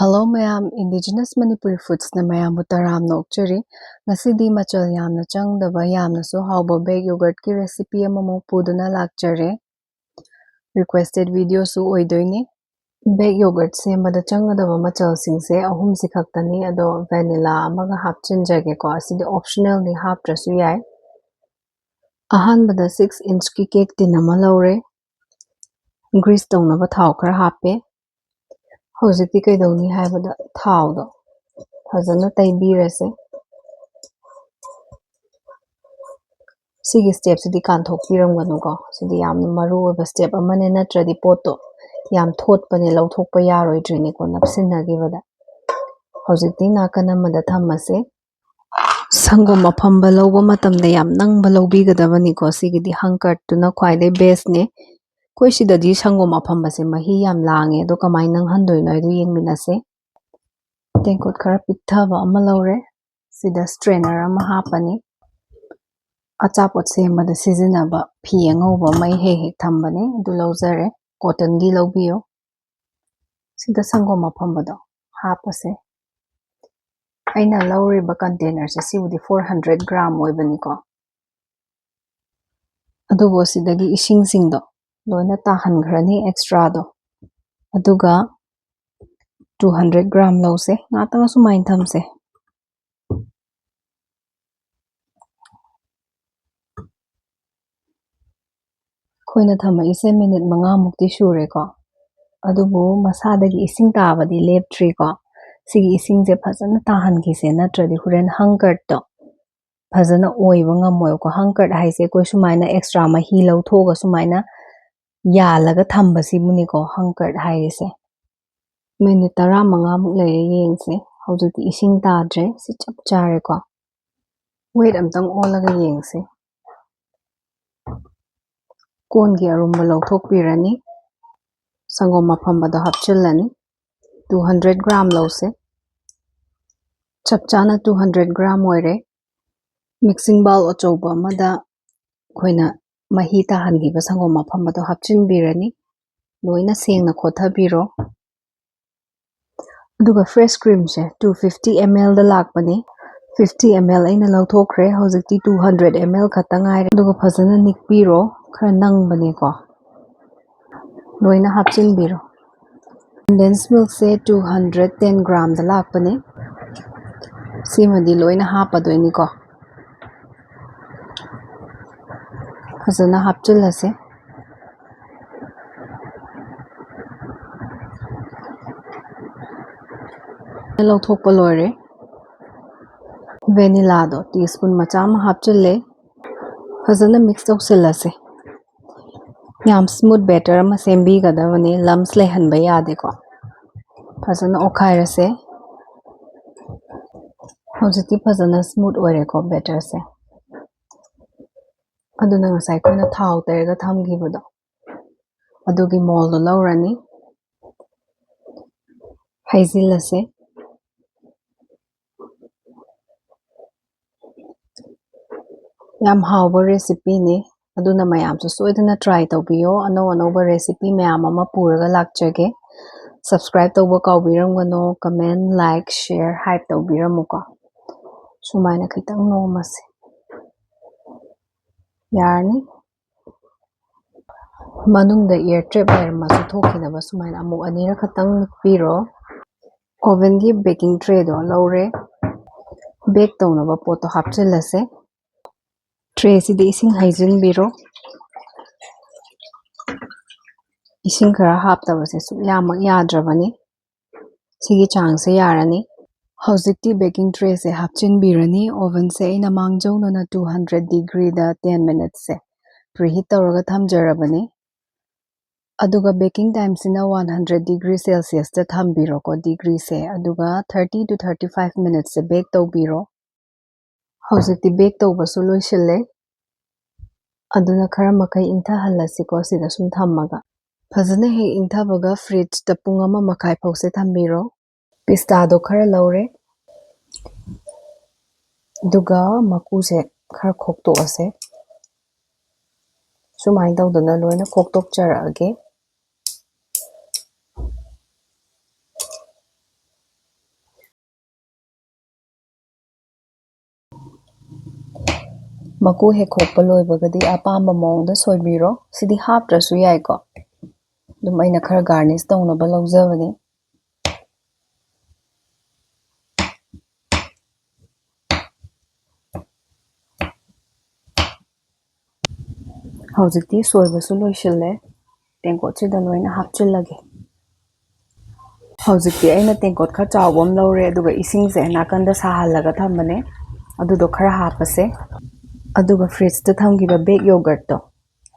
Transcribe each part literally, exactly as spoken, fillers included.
Hello ꯃꯌꯥꯝ, Indigenous Manipuri Foodsꯅ ꯃꯌꯥꯝꯕꯨ ꯇꯔꯥꯝꯅ ꯑꯣꯛꯆꯔꯤ꯫ ꯉꯁꯤꯗꯤ ꯃꯆꯜ ꯌꯥꯝꯅ ꯆꯪꯗꯕ, ꯌꯥꯝꯅꯁꯨ ꯍꯥꯎꯕ baked yogurtꯀꯤ recipe ꯑꯃꯃꯨꯛ ꯄꯨꯗꯨꯅ ꯂꯥꯛꯆꯔꯦ꯫ Requested videoꯁꯨ ꯑꯣꯏꯗꯣꯏꯅꯤ꯫ Baked yogurt ꯁꯦꯝꯕꯗ ꯆꯪꯒꯗꯕ ꯃꯆꯜꯁꯤꯡꯁꯦ ꯑꯍꯨꯝꯁꯤ ꯈꯛꯇꯅꯤ, ꯑꯗꯣ vanilla ꯑꯃꯒ ꯍꯥꯞꯆꯤꯟꯖꯒꯦꯀꯣ꯫ ꯑꯁꯤꯗꯤ optionalꯅꯤ, ꯍꯥꯞꯇ꯭ꯔꯁꯨ ꯌꯥꯏ꯫ ꯑꯍꯥꯟꯕꯗ six inchꯀꯤ cake tin ꯑꯃ ꯂꯧꯔꯦ꯫ Grease ꯇꯧꯅꯕ ꯊꯥꯎ ꯈꯔ ꯍꯥꯞꯄꯦ꯫ ꯍꯧꯖꯤꯛꯇꯤ ꯀꯩꯗꯧꯅꯤ ꯍꯥꯏꯕꯗ ꯊꯥꯎꯗꯣ ꯐꯖꯅ ꯇꯩꯕꯤꯔꯁꯦ꯫ ꯁꯤꯒꯤ stepꯁꯤꯗꯤ ꯀꯥꯟꯊꯣꯛꯄꯤꯔꯝꯒꯅꯨꯀꯣ꯫ ꯁꯤꯗꯤ ꯌꯥꯝꯅ ꯃꯔꯨ ꯑꯣꯏꯕ step ꯑꯃꯅꯦ, ꯅꯠꯇ꯭ꯔꯗꯤ ꯄꯣꯠꯇꯣ ꯌꯥꯝ ꯊꯣꯠꯄꯅꯦ, ꯂꯧꯊꯣꯛꯄ ꯌꯥꯔꯣꯏꯗ꯭ꯔꯤꯅꯦꯀꯣ ꯅꯞꯁꯤꯟꯅꯈꯤꯕꯗ꯫ ꯍꯧꯖꯤꯛꯇꯤ ꯅꯥꯀꯟ ꯑꯃꯗ ꯊꯝꯃꯁꯦ꯫ ꯁꯪꯒꯣꯝ ꯑꯐꯝꯕ ꯂꯧꯕ ꯃꯇꯝꯗ ꯌꯥꯝ ꯅꯪꯕ ꯂꯧꯕꯤꯒꯗꯕꯅꯤꯀꯣ꯫ ꯁꯤꯒꯤꯗꯤ hung curdꯇꯨꯅ ꯈ꯭ꯋꯥꯏꯗꯩ bestꯅꯦ꯫ ꯑꯩꯈꯣꯏ ꯁꯤꯗꯗꯤ ꯁꯪꯒꯣꯝ ꯑꯐꯝꯕꯁꯦ ꯃꯍꯤ ꯌꯥꯝ ꯂꯥꯡꯉꯦ, ꯑꯗꯣ ꯀꯃꯥꯏꯅ ꯅꯪꯍꯟꯗꯣꯏꯅꯣ ꯍꯥꯏꯗꯣ ꯌꯦꯡꯃꯤꯟꯅꯁꯦ꯫ ꯇꯦꯡꯀꯣꯠ ꯈꯔ ꯄꯤꯛꯊꯕ ꯑꯃ ꯂꯧꯔꯦ꯫ ꯁꯤꯗ strainer ꯑꯃ ꯍꯥꯞꯄꯅꯤ꯫ ꯑꯆꯥꯄꯣꯠ ꯁꯦꯝꯕꯗ ꯁꯤꯖꯤꯟꯅꯕ ꯐꯤ ꯑꯉꯧꯕ ꯑꯃ ꯑꯩ ꯍꯦꯛ ꯍꯦꯛ ꯊꯝꯕꯅꯤ, ꯑꯗꯨ ꯂꯧꯖꯔꯦ꯫ Cottonꯒꯤ ꯂꯧꯕꯤꯌꯨ꯫ ꯁꯤꯗ ꯁꯪꯒꯣꯝ ꯑꯐꯝꯕꯗꯣ ꯍꯥꯞꯄꯁꯦ꯫ ꯑꯩꯅ ꯂꯧꯔꯤꯕ containerꯁꯦ ꯁꯤꯕꯨꯗꯤ four hundred gram ꯑꯣꯏꯕꯅꯤꯀꯣ꯫ ꯑꯗꯨꯕꯨ ꯁꯤꯗꯒꯤ ꯏꯁꯤꯡꯁꯤꯡꯗꯣ ꯂꯣꯏꯅ ꯇꯥꯍꯟꯈ꯭ꯔꯅꯤ extraꯗꯣ꯫ ꯑꯗꯨꯒ two hundred gram ꯂꯧꯁꯦ꯫ ꯉꯥꯛꯇꯪ ꯑꯁꯨꯃꯥꯏꯅ ꯊꯝꯁꯦ꯫ ꯑꯩꯈꯣꯏꯅ ꯊꯝꯃꯛꯏꯁꯦ minute ꯃꯉꯥꯃꯨꯛꯇꯤ ꯁꯨꯔꯦꯀꯣ꯫ ꯑꯗꯨꯕꯨ ꯃꯁꯥꯗꯒꯤ ꯏꯁꯤꯡ ꯇꯥꯕꯗꯤ ꯂꯦꯞꯇ꯭ꯔꯤꯀꯣ꯫ ꯁꯤꯒꯤ ꯏꯁꯤꯡꯁꯦ ꯐꯖꯅ ꯇꯥꯍꯟꯈꯤꯁꯦ, ꯅꯠꯇ꯭ꯔꯗꯤ ꯍꯣꯔꯦꯟ hung curdꯇꯣ ꯐꯖꯅ ꯑꯣꯏꯕ ꯉꯝꯃꯣꯏꯕꯀꯣ꯫ Hung curd ꯍꯥꯏꯁꯦ ꯑꯩꯈꯣꯏ ꯁꯨꯃꯥꯏꯅ extra ꯃꯍꯤ ꯂꯧꯊꯣꯛꯑꯒ ꯁꯨꯃꯥꯏꯅ ꯌꯥꯜꯂꯒ ꯊꯝꯕꯁꯤꯕꯨꯅꯤꯀꯣ hung curd ꯍꯥꯏꯔꯤꯁꯦ꯫ Minute ꯇꯔꯥꯃꯉꯥꯃꯨꯛ ꯂꯩꯔꯦ, ꯌꯦꯡꯁꯦ꯫ ꯍꯧꯖꯤꯛꯇꯤ ꯏꯁꯤꯡ ꯇꯥꯗ꯭ꯔꯦ, ꯁꯤ ꯆꯞ ꯆꯥꯔꯦꯀꯣ꯫ Weight ꯑꯝꯇꯪ ꯑꯣꯜꯂꯒ ꯌꯦꯡꯁꯦ꯫ ꯀꯣꯟꯒꯤ ꯑꯔꯨꯝꯕ ꯂꯧꯊꯣꯛꯄꯤꯔꯅꯤ, ꯁꯪꯒꯣꯝ ꯑꯐꯝꯕꯗꯣ ꯍꯥꯞꯆꯤꯜꯂꯅꯤ꯫ Two hundred gram ꯂꯧꯁꯦ꯫ ꯆꯞ ꯆꯥꯅ two hundred gram ꯑꯣꯏꯔꯦ꯫ Mixing bowl ꯑꯆꯧꯕ ꯑꯃꯗ ꯑꯩꯈꯣꯏꯅ ꯃꯍꯤ ꯇꯥꯍꯟꯈꯤꯕ ꯁꯪꯒꯣꯝ ꯑꯐꯝꯕꯗꯣ ꯍꯥꯞꯆꯤꯟꯕꯤꯔꯅꯤ꯫ ꯂꯣꯏꯅ ꯁꯦꯡꯅ ꯈꯣꯠꯊꯕꯤꯔꯣ꯫ ꯑꯗꯨꯒ ꯐ꯭ꯔꯦꯁ ꯀ꯭ꯔꯤꯝꯁꯦ ꯇꯨ ꯐꯤꯐꯇꯤ ꯑꯦꯝ ꯑꯦꯜꯗ ꯂꯥꯛꯄꯅꯦ꯫ ꯐꯤꯐꯇꯤ ꯑꯦꯝ ꯑꯦꯜ ꯑꯩꯅ ꯂꯧꯊꯣꯛꯈ꯭ꯔꯦ꯫ ꯍꯧꯖꯤꯛꯇꯤ ꯇꯨ ꯍꯟꯗ꯭ꯔꯦꯠ ꯑꯦꯝ ꯑꯦꯜ ꯈꯛꯇ ꯉꯥꯏꯔꯦ꯫ ꯑꯗꯨꯒ ꯐꯖꯅ ꯅꯤꯛꯄꯤꯔꯣ꯫ ꯈꯔ ꯅꯪꯕꯅꯦꯀꯣ꯫ ꯂꯣꯏꯅ ꯍꯥꯞꯆꯤꯟꯕꯤꯔꯣ꯫ ꯀꯟꯗꯦꯟꯁ ꯃꯤꯜꯛꯁꯦ ꯇꯨ ꯍꯟꯗ꯭ꯔꯦꯠ ꯇꯦꯟ ꯒ꯭ꯔꯥꯝꯗ ꯂꯥꯛꯄꯅꯦ꯫ ꯁꯤꯃꯗꯤ ꯂꯣꯏꯅ ꯍꯥꯞꯄꯗꯣꯏꯅꯤꯀꯣ꯫ ꯐꯖꯅ ꯍꯥꯞꯆꯤꯜꯂꯁꯦ꯫ ꯂꯧꯊꯣꯛꯄ ꯂꯣꯏꯔꯦ꯫ ꯚꯦꯅꯤꯂꯥꯗꯣ ꯇꯤ ꯁ꯭ꯄꯨꯟ ꯃꯆꯥ ꯑꯃ ꯍꯥꯞꯆꯤꯜꯂꯦ꯫ ꯐꯖꯅ ꯃꯤꯛꯁ ꯇꯧꯁꯤꯜꯂꯁꯦ꯫ ꯌꯥꯝ ꯁ꯭ꯃꯨꯠ ꯕꯦꯇꯔ ꯑꯃ ꯁꯦꯝꯕꯤꯒꯗꯕꯅꯤ, ꯂꯝꯁ ꯂꯩꯍꯟꯕ ꯌꯥꯗꯦꯀꯣ꯫ ꯐꯖꯅ ꯑꯣꯠꯈꯥꯏꯔꯁꯦ꯫ ꯍꯧꯖꯤꯛꯇꯤ ꯐꯖꯅ ꯁ꯭ꯃꯨꯠ ꯑꯣꯏꯔꯦꯀꯣ ꯕꯦꯇꯔꯁꯦ꯫ ꯑꯗꯨꯅ ꯉꯁꯥꯏ ꯑꯩꯈꯣꯏꯅ ꯊꯥꯎ ꯇꯩꯔꯒ ꯊꯝꯈꯤꯕꯗꯣ, ꯑꯗꯨꯒꯤ ꯃꯣꯜꯗꯣ ꯂꯧꯔꯅꯤ, ꯍꯩꯖꯤꯜꯂꯁꯦ꯫ ꯌꯥꯝ ꯍꯥꯎꯕ ꯔꯦꯁꯤꯄꯤꯅꯤ, ꯑꯗꯨꯅ ꯃꯌꯥꯝꯁꯨ ꯁꯣꯏꯗꯅ ꯇ꯭ꯔꯥꯏ ꯇꯧꯕꯤꯌꯣ꯫ ꯑꯅꯧ ꯑꯅꯧꯕ ꯔꯦꯁꯤꯄꯤ ꯃꯌꯥꯝ ꯑꯃ ꯄꯨꯔꯒ ꯂꯥꯛꯆꯒꯦ꯫ ꯁꯕꯁꯀ꯭ꯔꯥꯏꯕ ꯇꯧꯕ ꯀꯥꯎꯕꯤꯔꯝꯒꯅꯣ꯫ ꯀꯃꯦꯟ, ꯂꯥꯏꯛ, ꯁꯤꯌꯔ, ꯍꯥꯏꯞ ꯇꯧꯕꯤꯔꯝꯃꯨꯀꯣ꯫ ꯁꯨꯃꯥꯏꯅ ꯈꯤꯇꯪ ꯅꯣꯝꯃꯁꯦ꯫ ꯌꯥꯔꯅꯤ꯫ ꯃꯅꯨꯡꯗ ꯏꯌꯔ ꯇ꯭ꯔꯦꯞ ꯂꯩꯔꯝꯃꯁꯨ ꯊꯣꯛꯈꯤꯅꯕ ꯁꯨꯃꯥꯏꯅ ꯑꯃꯨꯛ ꯑꯅꯤꯔꯛ ꯈꯛꯇꯪ ꯅꯤꯛꯄꯤꯔꯣ꯫ ꯑꯣꯚꯦꯟꯒꯤ ꯕꯦꯀꯤꯡ ꯇ꯭ꯔꯦꯗꯣ ꯂꯧꯔꯦ꯫ ꯕꯦꯛ ꯇꯧꯅꯕ ꯄꯣꯠꯇꯣ ꯍꯥꯞꯆꯤꯜꯂꯁꯦ꯫ ꯇ꯭ꯔꯦꯁꯤꯗ ꯏꯁꯤꯡ ꯍꯩꯖꯤꯟꯕꯤꯔꯣ꯫ ꯏꯁꯤꯡ ꯈꯔ ꯍꯥꯞꯇꯕꯁꯦ ꯁꯨꯛꯌꯥꯃꯛ ꯌꯥꯗ꯭ꯔꯕꯅꯤ꯫ ꯁꯤꯒꯤ ꯆꯥꯡꯁꯦ ꯌꯥꯔꯅꯤ꯫ ꯍꯧꯖꯤꯛꯇꯤ ꯕꯦꯀꯤꯡ ꯇ꯭ꯔꯦꯁꯦ ꯍꯥꯞꯆꯤꯟꯕꯤꯔꯅꯤ꯫ ꯑꯣꯚꯟꯁꯦ ꯑꯩꯅ ꯃꯥꯡꯖꯧꯅꯅ ꯇꯨ ꯍꯟꯗ꯭ꯔꯦꯠ ꯗꯤꯒ꯭ꯔꯤꯗ ꯇꯦꯟ ꯃꯤꯅꯠꯁꯦ ꯄ꯭ꯔꯤꯍꯤꯠ ꯇꯧꯔꯒ ꯊꯝꯖꯔꯕꯅꯤ꯫ ꯑꯗꯨꯒ ꯕꯦꯀꯤꯡ ꯇꯥꯏꯝꯁꯤꯅ ꯋꯥꯟ ꯍꯟꯗ꯭ꯔꯦꯠ ꯗꯤꯒ꯭ꯔꯤ ꯁꯦꯜꯁꯤꯌꯁꯇ ꯊꯝꯕꯤꯔꯣꯀꯣ, ꯗꯤꯒ꯭ꯔꯤꯁꯦ꯫ ꯑꯗꯨꯒ ꯊꯥꯔꯇꯤ ꯇꯨ ꯊꯥꯔꯇꯤ ꯐꯥꯏꯚ ꯃꯤꯅꯠꯁꯦ ꯕꯦꯛ ꯇꯧꯕꯤꯔꯣ꯫ ꯍꯧꯖꯤꯛꯇꯤ ꯕꯦꯛ ꯇꯧꯕꯁꯨ ꯂꯣꯏꯁꯤꯜꯂꯦ꯫ ꯑꯗꯨꯅ ꯈꯔ ꯃꯈꯩ ꯏꯪꯊꯍꯜꯂꯁꯤꯀꯣ, ꯁꯤꯗ ꯁꯨꯝ ꯊꯝꯃꯒ꯫ ꯐꯖꯅ ꯍꯦꯛ ꯏꯪꯊꯕꯒ ꯐ꯭ꯔꯤꯖꯇ ꯄꯨꯡ ꯑꯃ ꯃꯈꯥꯏ ꯐꯥꯎꯁꯦ ꯊꯝꯕꯤꯔꯣ꯫ ꯄꯤꯁꯇꯥꯗꯣ ꯈꯔ ꯂꯧꯔꯦ, ꯑꯗꯨꯒ ꯃꯀꯨꯁꯦ ꯈꯔ ꯈꯣꯛꯇꯣꯛꯑꯁꯦ꯫ ꯁꯨꯃꯥꯏꯅ ꯇꯧꯗꯅ ꯂꯣꯏꯅ ꯈꯣꯛꯇꯣꯛꯆꯔꯛꯑꯒꯦ꯫ ꯃꯀꯨ ꯍꯦꯛ ꯈꯣꯛꯄ ꯂꯣꯏꯕꯒꯗꯤ ꯑꯄꯥꯝꯕ ꯃꯑꯣꯡꯗ ꯁꯣꯏꯕꯤꯔꯣ꯫ ꯁꯤꯗꯤ ꯍꯥꯞꯇ꯭ꯔꯁꯨ ꯌꯥꯏꯀꯣ꯫ ꯑꯗꯨꯝ ꯑꯩꯅ ꯈꯔ garnish ꯇꯧꯅꯕ ꯂꯧꯖꯕꯅꯤ꯫ ꯍꯧꯖꯤꯛꯇꯤ ꯁꯣꯏꯕꯁꯨ ꯂꯣꯏꯁꯤꯜꯂꯦ꯫ ꯇꯦꯡꯀꯣꯠꯁꯤꯗ ꯂꯣꯏꯅ ꯍꯥꯞꯆꯤꯜꯂꯒꯦ꯫ ꯍꯧꯖꯤꯛꯇꯤ ꯑꯩꯅ ꯇꯦꯡꯀꯣꯠ ꯈꯔ ꯆꯥꯎꯕ ꯑꯃ ꯂꯧꯔꯦ, ꯑꯗꯨꯒ ꯏꯁꯤꯡꯁꯦ ꯅꯥꯀꯟꯗ ꯁꯥꯍꯜꯂꯒ ꯊꯝꯕꯅꯦ꯫ ꯑꯗꯨꯗꯣ ꯈꯔ ꯍꯥꯞꯄꯁꯦ꯫ ꯑꯗꯨꯒ fridgeꯇ ꯊꯝꯈꯤꯕ baked yogurtꯇꯣ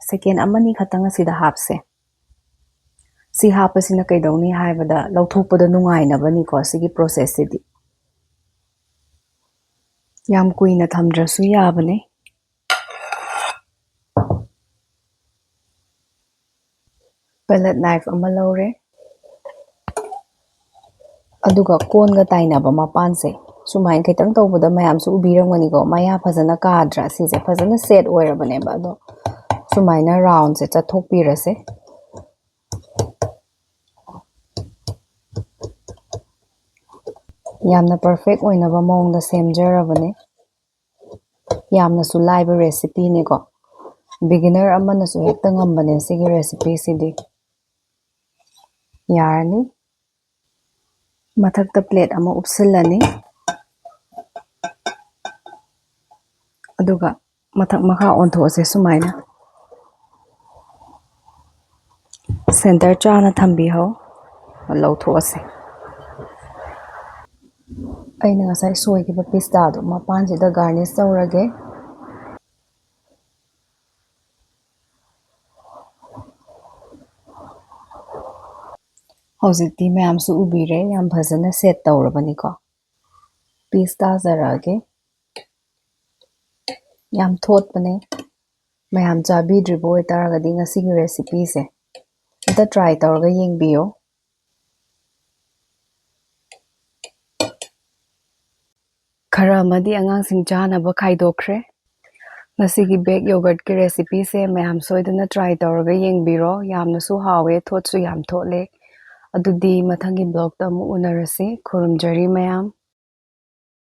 second ꯑꯃꯅꯤ ꯈꯛꯇꯪ ꯑꯁꯤꯗ ꯍꯥꯞꯁꯦ꯫ ꯁꯤ ꯍꯥꯞꯄꯁꯤꯅ ꯀꯩꯗꯧꯅꯤ ꯍꯥꯏꯕꯗ, ꯂꯧꯊꯣꯛꯄꯗ ꯅꯨꯡꯉꯥꯏꯅꯕꯅꯤꯀꯣ ꯁꯤꯒꯤ processꯁꯤꯗꯤ꯫ ꯌꯥꯝ ꯀꯨꯏꯅ ꯊꯝꯗ꯭ꯔꯁꯨ ꯌꯥꯕꯅꯦ꯫ Palette knife ꯑꯃ ꯂꯧꯔꯦ꯫ ꯑꯗꯨꯒ ꯀꯣꯟꯒ ꯇꯥꯏꯅꯕ ꯃꯄꯥꯟꯁꯦ ꯁꯨꯃꯥꯏꯅ ꯈꯤꯇꯪ ꯇꯧꯕꯗ ꯃꯌꯥꯝꯁꯨ ꯎꯕꯤꯔꯝꯒꯅꯤꯀꯣ, ꯃꯌꯥ ꯐꯖꯅ ꯀꯥꯗ꯭ꯔꯥ? ꯁꯤꯁꯦ ꯐꯖꯅ set ꯑꯣꯏꯔꯕꯅꯦꯕ꯫ ꯑꯗꯣ ꯁꯨꯃꯥꯏꯅ roundꯁꯦ ꯆꯠꯊꯣꯛꯄꯤꯔꯁꯦ꯫ ꯌꯥꯝꯅ perfect ꯑꯣꯏꯅꯕ ꯃꯑꯣꯡꯗ ꯁꯦꯝꯖꯔꯕꯅꯦ꯫ ꯌꯥꯝꯅꯁꯨ ꯂꯥꯏꯕ recipeꯅꯤꯀꯣ꯫ Beginner ꯑꯃꯅꯁꯨ ꯍꯦꯛꯇ ꯉꯝꯕꯅꯦ ꯁꯤꯒꯤ recipeꯁꯤꯗꯤ꯫ ꯌꯥꯔꯅꯤ꯫ ꯃꯊꯛꯇ plate ꯑꯃ ꯎꯞꯁꯤꯜꯂꯅꯤ꯫ ꯑꯗꯨꯒ ꯃꯊꯛ ꯃꯈꯥ ꯑꯣꯟꯊꯣꯛꯑꯁꯦ ꯁꯨꯃꯥꯏꯅ꯫ Center ꯆꯥꯅ ꯊꯝꯕꯤꯍꯧ꯫ ꯂꯧꯊꯣꯛꯑꯁꯦ꯫ ꯑꯩꯅ ꯉꯁꯥꯏ ꯁꯣꯏꯈꯤꯕ pistaꯗꯣ ꯃꯄꯥꯟꯁꯤꯗ garnish ꯇꯧꯔꯒꯦ꯫ ꯍꯧꯖꯤꯛꯇꯤ ꯃꯌꯥꯝꯁꯨ ꯎꯕꯤꯔꯦ, ꯌꯥꯝ ꯐꯖꯅ set ꯇꯧꯔꯕꯅꯤꯀꯣ꯫ Piece ꯇꯥꯖꯔꯛꯑꯒꯦ꯫ ꯌꯥꯝ ꯊꯣꯠꯄꯅꯦ꯫ ꯃꯌꯥꯝ ꯆꯥꯕꯤꯗ꯭ꯔꯤꯕ ꯑꯣꯏꯇꯥꯔꯒꯗꯤ ꯉꯁꯤꯒꯤ recipeꯁꯦ ꯑꯝꯇ try ꯇꯧꯔꯒ ꯌꯦꯡꯕꯤꯌꯣ꯫ ꯈꯔ ꯑꯃꯗꯤ ꯑꯉꯥꯡꯁꯤꯡ ꯆꯥꯅꯕ ꯈꯥꯏꯗꯣꯛꯈ꯭ꯔꯦ꯫ ꯉꯁꯤꯒꯤ baked yogurtꯀꯤ recipeꯁꯦ ꯃꯌꯥꯝ ꯁꯣꯏꯗꯅ try ꯇꯧꯔꯒ ꯌꯦꯡꯕꯤꯔꯣ꯫ ꯌꯥꯝꯅꯁꯨ ꯍꯥꯎꯋꯦ, ꯊꯣꯠꯁꯨ ꯌꯥꯝ ꯊꯣꯠꯂꯦ꯫ ꯑꯗꯨꯗꯤ ꯃꯊꯪꯒꯤ vlogꯇ ꯑꯃꯨꯛ ꯎꯅꯔꯁꯤ꯫ ꯈꯨꯔꯨꯝꯖꯔꯤ ꯃꯌꯥꯝ꯫